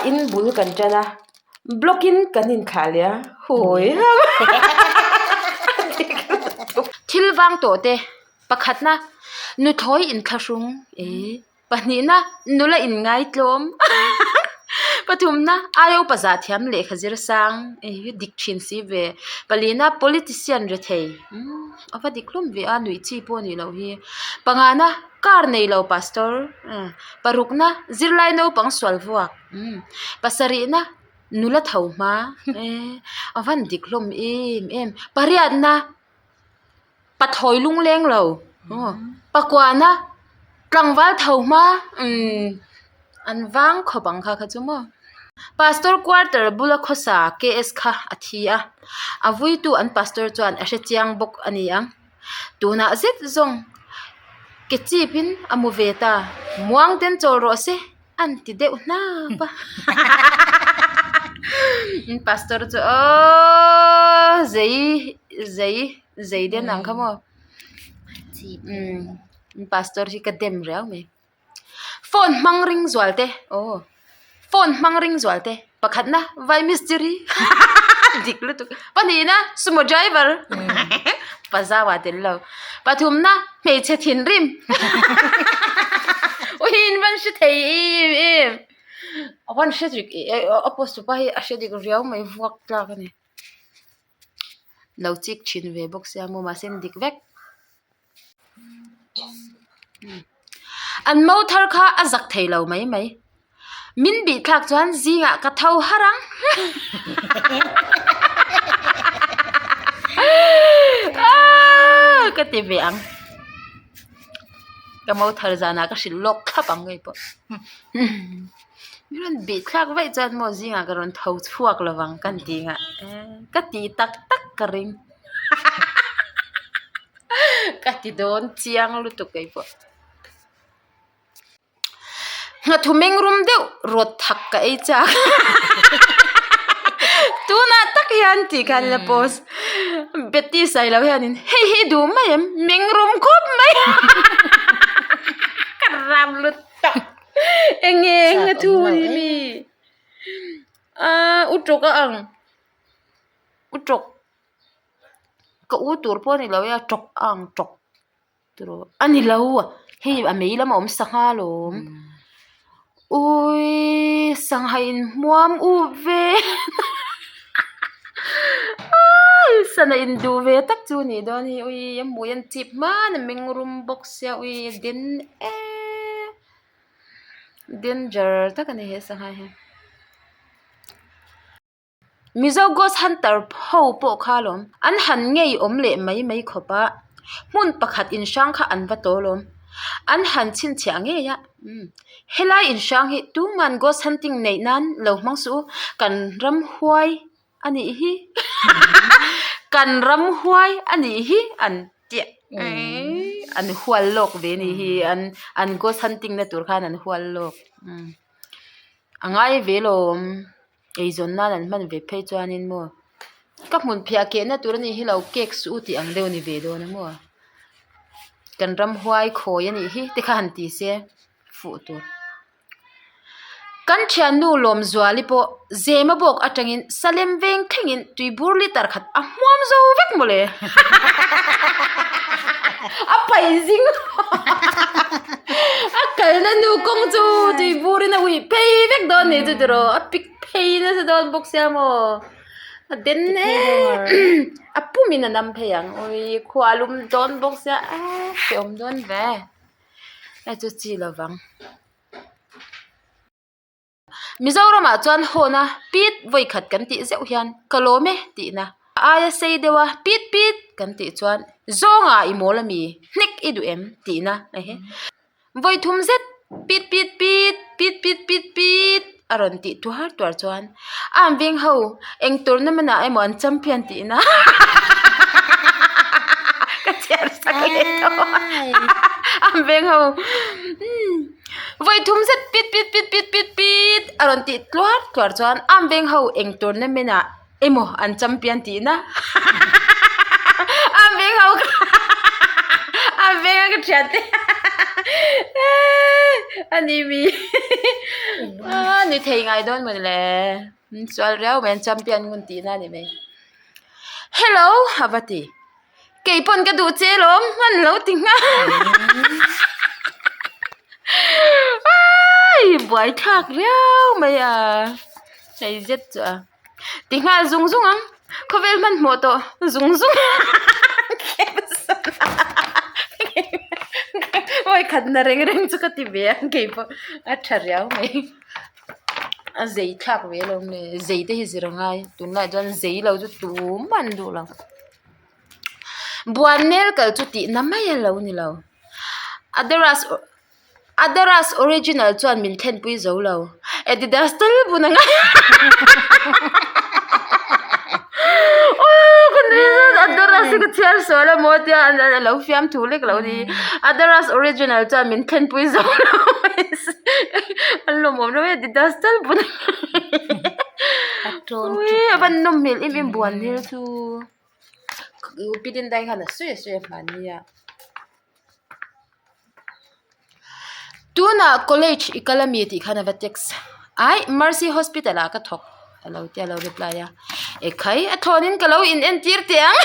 in bul kan tan a, block in kan inthlah leh a, hawi Thil vang tawh te, pakhatna nuthlawi inthlahrung e. Pahnihna, nula inngaitlawm. Pathumna, aia upa zah thiam lehkha zir sang hi dik thin si ve. Palina, politician rethei umm a va dik hlawm ve a, nuih chi pawh a nih loh hi. Pangana, car nei lo pastor parukna, zirlai naupang sual vuak umm pasarihna, nula tho hma eh a van dik hlawm em em. Pariatna. Pathawi lungleng lo pakuana tlangval tho hma umm an vang khawp ang kha kha chu maw pastor quarter bula khawsa K S kha a thi a a vuitu an pastor chuan a hre chiang bawk a ni ang tunah zet zawng ke chip in a mu ve ta muang ten chawl rawh se. An ti deuh hnap a pastor chu aww zei zei zei den ang kha maw umm pastor hi ka dem riau mai phone hmang ring zual te aw phone hmang ring zual te pakhatna vai mistiri dik lutuk pahnihna sumo driver pazaua tel lo pathumna hmeichhe thinrim uihin van hre thei em em a van hre dik a post tupa hi a hre dik riau mai vuak tlak a ni lo chik thin ve bawk sia maw mahse an dik vek. An mo thar kha a zak thei lo mai mai. Min bih thlak chuan zingah ka tho har ang. Ka ti ve ang. Ka mo thar zanah ka hrilh lawk thlap ang ngei pawh. Min rawn bih thlak vaih chuan maw zingah ka rawn tho chhuak lo vang ka ti nghah. Ka ti tak tak ka ring. Ka ti dawn chiang lutuk kei pawh. Nghathu meng rum deuh rawt thak ka ei chak tunah tak hian tih khan ila post Betty Sailo hianin hei hi duh mai em meng rum khawp mai ka ram lutuk eng nge nghathu hi mi ah u tawk a ang u tawk. Ka u tur pawh a ni lo e a tawk a ang tawk tiraw a ni lo hei a mei lam a awm sangha alawm uiii sangha in hmuam up ve aii sana in duh ve tak chu a nih dawn hi ui a hmui an chip hman a meng rum bawk sia ui a den eee danger tak a ni he sangha hi. Mizo Ghost Hunter ho pawh kha alawm an han ngei awm leh mai mai khawp a hmun pakhat inhrang kha an va tawl awm an han chhinchhiah ngei a umm helai inhrang hi tuman ghost hunting neih nan lo hmang suh u kan ramhuai a nih hi kan ramhuai a nih hi an tia an hual lawk ve a nih hi an an ghost hunting na tur khan an hual lawk umm a ngai ve lawm. Eizawn nan an hman ve phei chuanin maw ka hmun phiah kehna tur anih hi lo cake suh u tih ang deuh a ni ve dawn a maw kan ramhuai khawi anih hi te kha han ti se fuh tur kan thiannu Lawmzuali pawh Zema bawk atangin Salem veng thlengin tuibur liter khat a hmuam zo vek mawle a pai zing a kalna nu kawng chu tui burin a uih phei vek dawn ni chu tiraw a pik phei nasa dawn bawk sia maw a den em a pumin a nam phei ang ui khua a lum dawn bawk sia eee hrehawm dawn ve hei chu chi lovang. Mizoramah chuan hawn a pit vawi khat kan tih zeuh hian ka lawm e tihna a aia sei deuh a pit pit kan tih chuan zawnga i mawl ami hnek i duh em tihna ehe vawi thum zet pit pit pit pit pit pit pit a rawn tih tuar tuar chuan a an veng ho eng tournament ah emaw an champion tihna ka chhiar sak leh tawh a an veng ho umm. Vawi thum zet pit pit pit pit pit pit a rawn tih tluar tluar chuan am veng ho eng tournament ah emaw an champion tihna am veng ho am veng a ka thian te. A ni mi a ni thei ngai dawn maw le an sual riau mai an champion ngun tihna a ni mai. Hello a va ti kei pawn ka duh che lawm hman lo ti nghal ai buaithlak riau mai a hei zet chu a. Ti nghal zung zung ang, khawvel hmanhmawh tawh zung zung Awi khatna reng reng chu ka ti ve a keipawh a tha riau mai. A zei thlak ve alawm le, zei te hi zir a ngai tunlaiah chuan zei lo chu tumah an duh lo. Buan nel kal chu tihna mai a lo ni lo. Adaras. Adaras original chuan min thlenpui zo lo. Adidas tal bun ang a. Aww ka nui zat Adaras hi ka chhiar sual a maw tia a lo fiam thu lek lo ni. Adaras original chuan min thlenpui zo lo. An lawmawm reuh e Adidas tal bun ang a. Ui a van nawm hmel em em buan hmel chu. Pi Dindai khan a sawi a sawi a hmanni a. Tunah college i kal ami tih khan a va text ai Mercy hospital ah ka thawk a lo tia a lo reply a ekhai a thlawnin ka lo in entir teh ang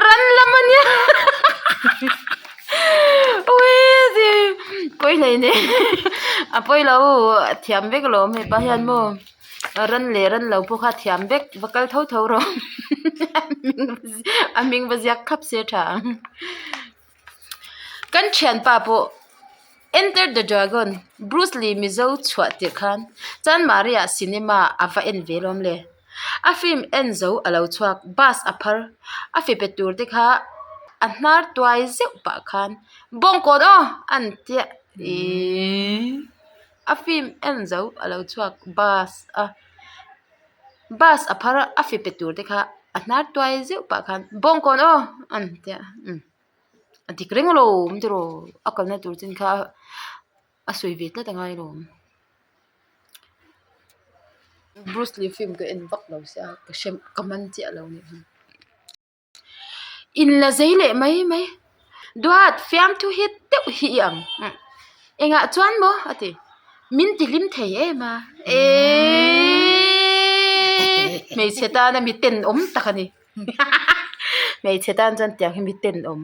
ran lam a nia pawi hlei nen a pawi lo a thiam vek alawm hepa hian maw. Ran leh ran lo pawh kha thiam vek va kal tho tho rawh a hming va ziak khap se tha ang. Kan thianpa pawh Enter the Dragon Bruce Lee Mizo chhuah tirh khan Chanmari ah cinema a va en ve lawm le. A film en zo a lo chhuak bus a phar a fi pe tur te kha a hnar tuai zeuh pah khan bawngkawn aw an tia ihh. A film en zo a lo chhuak bus a bus a phar a a fi pe tur te kha a hnar tuai zeuh pah khan bawngkawn aw an tia umm a dik reng alawm tiraw a kalna tur chin kha a sawi ve tlat a ngai alawm Bruce Lee film ka en vak lo sia ka hre ka man chiah lo nih hi. In la zei leh mai mai. Duat fiamthu hi deuh hi i ang. Engah chuan maw a ti. Min ti hlim thei em a. Eeeeee hmeichhe tana mi tenawm tak a ni. Hmeichhe tan chuan tiang hi mi tenawm.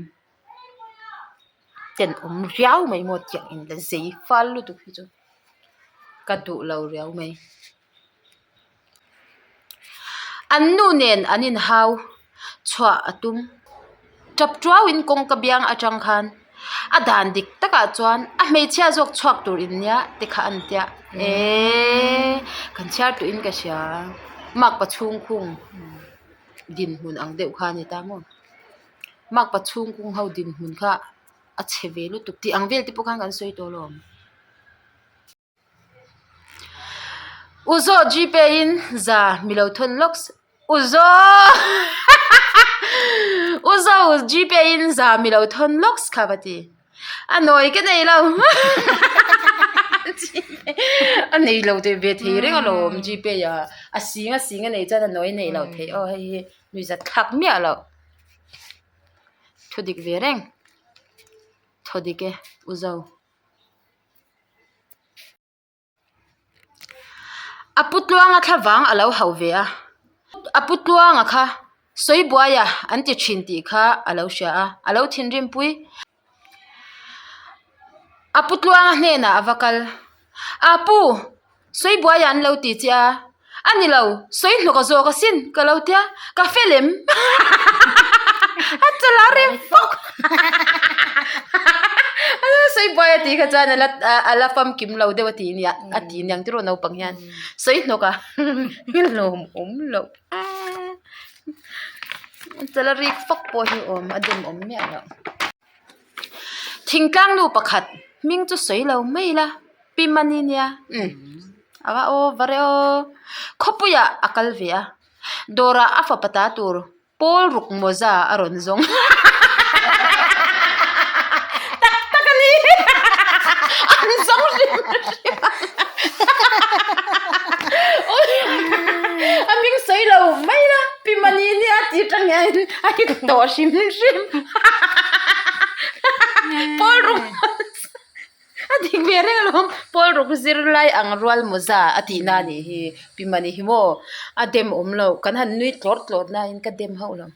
Tenawm riau mai maw tiang in la zei fal lutuk hi chu ka duh lo riau mai. An nu nen an inhau chhuah a tum. Tap tuauin kawngka biang atang khan a dan dik takah chuan a hmeichhia zawk chhuak tur in nia te kha an tia eeee kan chhiar tuihin ka hria makpa chhungkhung dinhmun ang deuh kha a ni ta maw makpa chhungkhung ho dinhmun kha a chhe ve lutuk tih ang vel te pawh khan kan sawi tawh alawm. U zawh gpay in za mi lo thawn lawk u zawh u zo gpay in za mi lo thawn lawk kha va ti a nawi ka nei lo a nei lo teh ve thei reng alawm gpay ah a sing a sing a nei chuan a nawi nei lo thei aw hei hi nuihzat thlak miah loh thu dik ve reng thaw dik e u zo. A pu tluanga thlavang a lo hauh ve a a pu tluanga kha sawi buai a an ti thin tih kha a lo hria a a lo thinrim pui a pu tluanga hnenah a va kal a pu sawi buai a an lo ti che a a ni lo sawi hnawk a zawk asin ka lo tia ka fel em a chawlh a rem fawk sawi buai a tih kha chuan a la a la famkim lo deuh a tih nia a tih niang tiraw naupang hian sawi hnawk a hlawm awm loh a chawlh a rik fawk pawh hi awm a dem awm miah loh. Thingtlang nu pakhat hming chu sawi lo mai ila pi mani nia umm a va aw va reh aw khawpuiah a kal ve a dawrah a fapa ta tur pawl ruk mawza a rawn zawng tak tak a ni an zawng hrim hrim a hming sawi lo mai ila pi mani nia tih atang hian. a hit tawh hrim hrim pawl ruk a dik ve reng alawm pawl ruk zir lai ang rual mawza a tih na anih hi pi mani hi maw a dem awm lo kan han nui tlawr tlawr nain ka dem hauh lo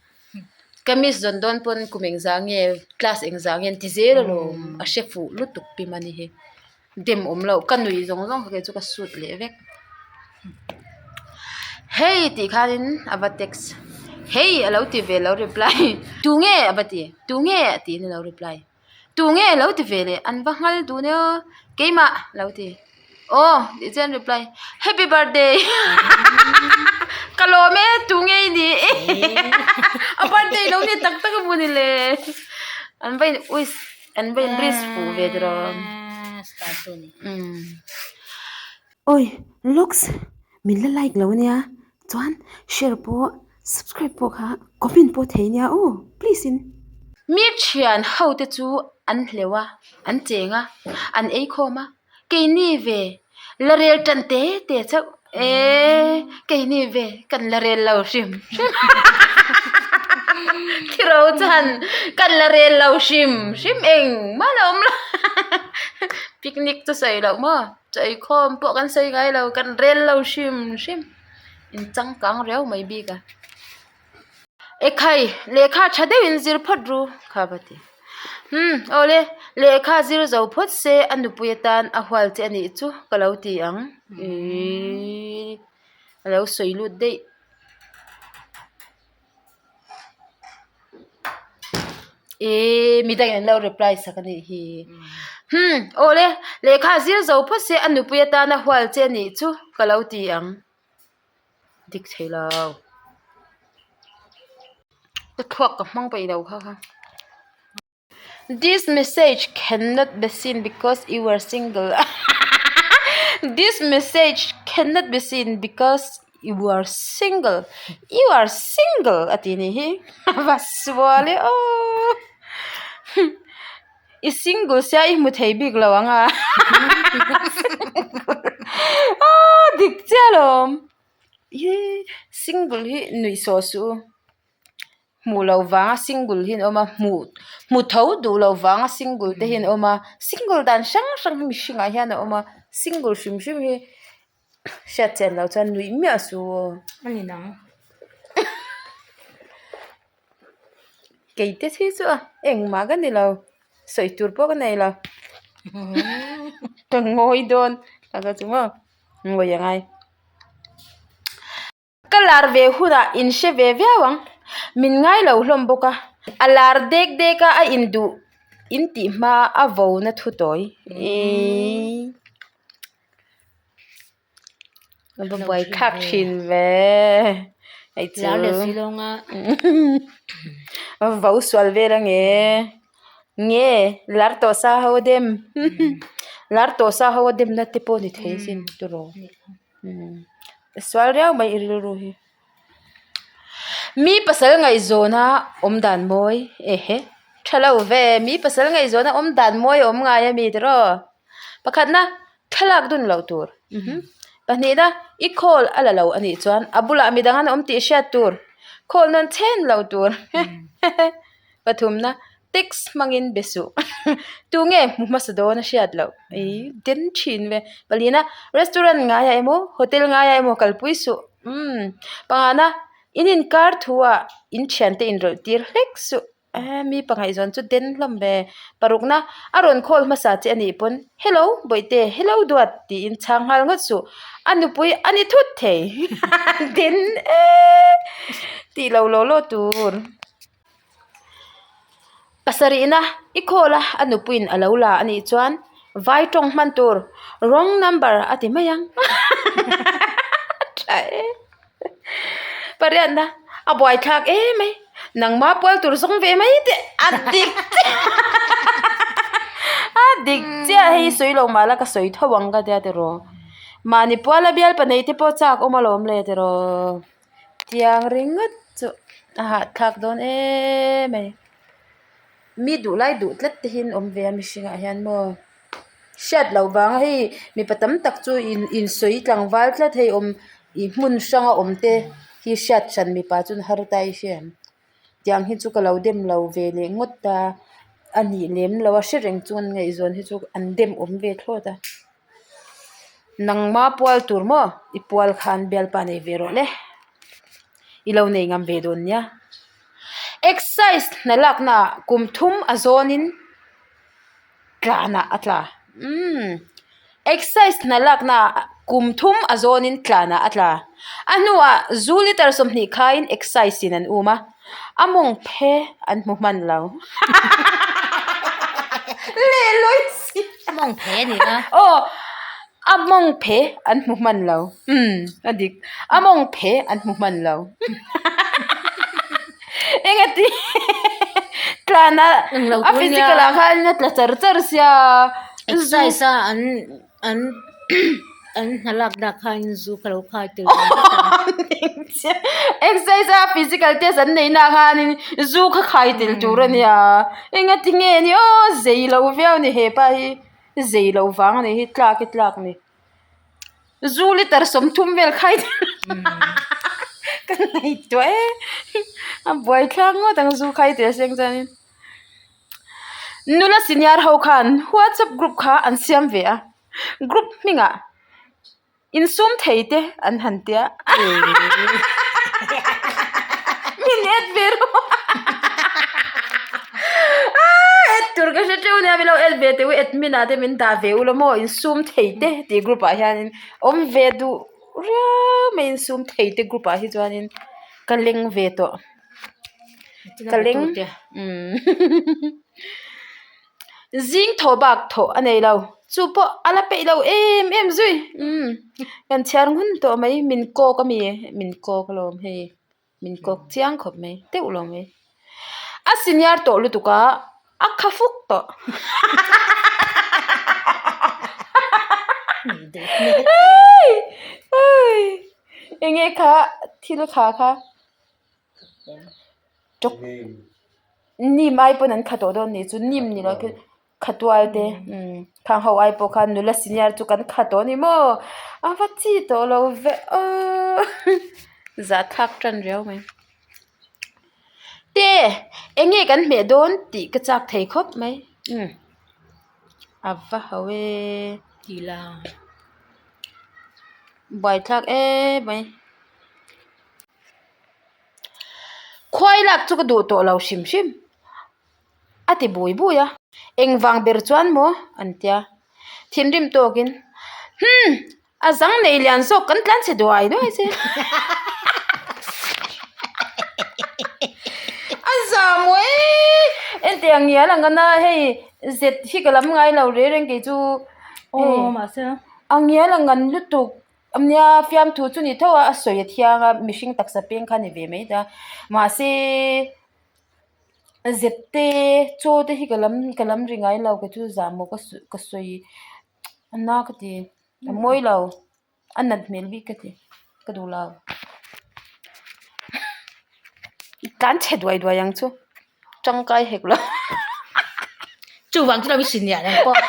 ka miss zawn dawn pawn kum engzah nge class engzah nge an ti zel alawm a hre fuh lutuk pi mani hi. Dem awm loh ka nui zawng zawng kha kei chu ka sut leh vek hei tih khanin a va text hei a lo ti ve lo reply tunge a va ti tunge tiin a lo reply tunge a lo ti ve leh an va nghal dun e aw keimah a lo ti aw tih chuan reply happy birthday ka lawm e tunge i nih a birthday lo ni tak tak a maw ni le an va in wish. An va in risk fuh ve tawh a. Oi looks min la like lo ania chuan share pawh subscribe pawh kha comment pawh thei ania aw please in. Mi thian ho te chu an hleuh a an cheng a an ei khawm a keini ve la rel tan te te chauh eee keini ve kan la rel lo hrim hrim khiro chuan kan la rel lo hrim hrim engmah la awm lo picnic chu sawi loh maw chaw eikhawm pawh kan sawi ngai lo kan rel lo hrim hrim in changkang riau mai bik a. Ekhai lehkha tha deuhin zir phawt ru kha va ti umm awle lehkha zir zo phawt se a nupui atan a hual che anih chu ka lo ti ang ihh a lo sawi lut daih ihh midangin an lo reply sak anih hi umm awle lehkha zir zo phawt se a nupui atan a hual che anih chu ka lo ti ang. Dik thei lo. Ka thluak ka hmang peih lo kha kha. This message cannot be seen because you are single. This message cannot be seen because you are single. You are single a ti ni hi. Va sual e aw. I single sia i hmu thei bik lo ang a aaa dik chiah alawm hi single hi nuih sawh suh u hmuh loh vanga single hi an awm a hmuh hmu tho duh loh vanga single te hi an awm a single dan hrang hrang hi mihringah hian a awm a single hrim hrim hi hriat chian loh chuan nuih miah suh u aw. A ni nang. Kei te hi chu a engmah ka ni lo sawi tur pawh ka nei lo ka ngawi dawn ka ka chu maw ngawi a ngai ka lar ve hunah in hre ve viau ang min ngai lo hlawm bawk a a lar dek dek a a induh in tih hma a vo na thu tawi ihh. A va buai thlak thin ve hei chu a vo sual vel a nge nge lar tawh sa ho a dem lar tawh sa ho a dem na te pawh a ni thei asin tiraw sual riau mai i rilru hi mi pasal ngaihzawn a awm dan mawi ehe tha lo ve mi pasal ngaihzawn a awm dan mawi a awm ngai a mi tiraw pakhatna. Thlalak dun loh tur. Pahnihna, i call a la lo a nih chuan a bulah midang an awm tih hriat tur. Call nawn chhen lo tur. Pathumna, text hmangin be suh. Tunge hmu hmasa dawn a hriat loh. Ih, den thin ve. Palina, restaurant ngaiah emaw, hotel ngaiah emaw kalpui suh. Umm. Pangana, in inkar thuah in thiante inrawlh tir hlek suh. Ehh mi pahnih zawn chu den hlawm ve parukna a rawn call hmasa che anih pawn hello bawihte hello duat tiin chhang nghal ngawt suh a nupui a ni thut thei den eee tih lo law law tur pasarihna i call a a nupuiin a lo la anih chuan vai tawng hman tur wrong number a ti mai ang tha e. Pariatna a buaithlak em mai nangma pual tur zawng ve mai teh a dik chiah a dik chiah hei sawi lo mah la ka sawi tho ang ka tia tiraw mahni puala bialpa nei te pawh chak awm alawm le tiraw tiang ringawt chu a hahthlak dawn em mai mi duh lai duh tlat te hi an awm ve a mihringah hian maw. Hriat loh vanga hei mipa tam tak chu in insawi tlangval tlat hei awm ih hmun hranga awm te hi hriat hran mipa chuan har ta i hria em. Tiang hi chu ka lo dem lo ve leh ngawt a, a nih lem lo a hre reng chuan ngaihzawn hi chu an dem awm ve thlawt a. Nangma pual tur maw i pual khan bialpa nei ve rawh le, i lo nei ngam ve dawn nia. Excise hna laknaah kum thum a zawnin tlanah a tla umm excise hna laknaah kum thum a zawnin tlanah a tla a hnuah zu litre 20 khaiin excise in an um a a mawng phe an hmu hman lo leh lawi si a mawng phe a ni a aw a mawng phe an hmu hman lo umm a dik a mawng phe an hmu hman lo. Engati tlana Englo a tur nia. physical ah khan a tla char char sia Exercise a an an an hna lak dak khan zu ka lo khai tel ve vek a. Exercise a physical test an neih na khanin zu kha khai tel tur a nia. Engati nge ni aw zei lo viau a ni hepa hi zei lo vang a ni hi tlak hi tlak a ni. Zu litre 30 vel khai ka ngaihtuah e a buaithlak ngawt ang zu khai tel seng chuanin nula senior ho khan whatsapp group kha an siam ve a group hmingah insum thei te an han tia min add ve rawh add tur ka hre teuh nia min lo add ve teh u admin ah te min dah ve ula maw insum thei te tih group ah hianin awm ve duh riau mai insum thei te group ah hi chuanin ka leng ve tawh ka leng umm zing thawh bak thawh a nei lo chu pawh a la peih lo em em zui umm kan chhiar ngun tawh mai min kawk ami min kawk alawm hei. Min kawk chiang khawp mai deuh lo mai. A senior tawh lutuk a, a kha fuk tawh. Enge kha thil kha kha tawk nim ai pawn an kha tawh dawn nih chu nim ni lo khi. Khatual te umm khang ho ai pawh khan nula senior chu kan khat tawh a ni maw a va chi tawh lo ve aw zahthlak tan riau mai te eng nge kan hmeh dawn tih ka chak thei khawp mai umm a va ho e buaithlak em mai. Khuai lak chu ka duh tawh lo hrim hrim. A ti bui bui a. Engvang ber chuan maw? an tia. Thinrim tawkin, Hum! A zang nei lian zawk kan tlan chhe duai duai che. A za maw e! Engti ang ngial ang ana hei zet hi ka lam ngai lo reng reng kei chu. Aw mahse. A ngial ang ngan lutuk. Nia fiamthu chu ni tho a, a sawi a thiang a, mihring taksa peng kha a ni ve mai ta. Mahse. Zep te chaw te hi ka lam ka lam ri ngai lo kei chu zah maw ka ka sawi a na ka ti a mawi lo a nat hmel bik ka ti ka duh lo tlan chhe duai duai ang chu tangkai hek lo chuvang chu lo i sin lian ang pawh.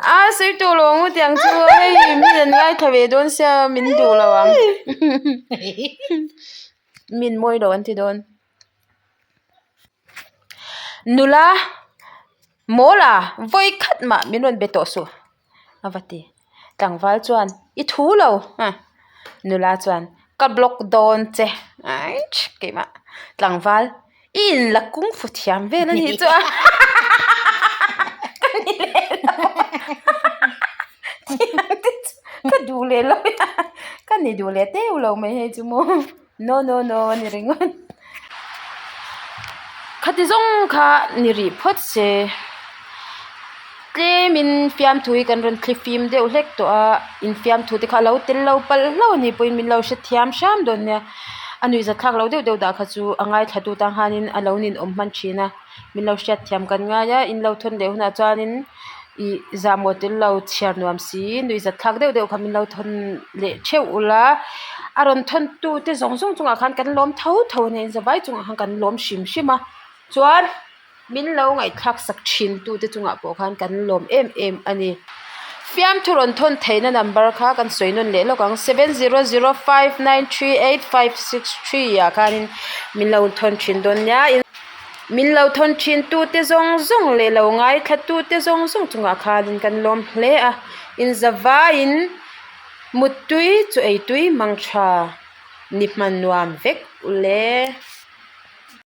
A sawi tawh lo ang tiang chu hei min an ngaithla ve dawn sia min duh lo ang min mawi lo an ti dawn. Nula mawla vawi khat mah min rawn be tawh suh. A va ti. Tlangval chuan, I thu lo a. Nula chuan, Ka block dawn che. Aih keimah. Tlangval, I inla kung fu thiam vel a nih chu a. Ka ni leh lo. Thiam te chu ka duh leh lo a. Ka ni duh leh teuh lo mai hei chu maw. No no no a ni ringawt. Khati zawng kha ni rih phawt se. Tlemin fiamthu hi kan rawn thli fim deuh hlek tawh a, infiamthu te kha a lo tel lo palh hlauh a ni pawhin min lo hrethiam hram dawn nia. A nuihzat thlak lo deuh deuh dah kha chu a ngaithlatu tan khanin a lo ninawm hman thin a, min lo hriatthiam kan ngai a, in lo thawn leh hunah chuanin. Ih zahmawh tel lo chhiar nuam si nuih zat thlak deuh deuh kha min lo thawn leh theuh ula a rawn thawn tu te zawng zawng chungah khan kan lawm tho tho a nia in zavai chungah khan kan lawm hrim hrim a chuan min lo ngaihthlak sak thin tu te chungah pawh khan kan lawm em em a ni. Fiamthu rawn thawn theihna number kha kan sawi nawn leh lawk ang 7005938563 ah khanin min lo thawn thin dawn nia. Min lo thawn thin tute zawng zawng leh lo ngaithla tute zawng zawng chungah khanin kan lawm hle a, inzavaiin muttui chu eitui mang tha ni hman nuam vek ule.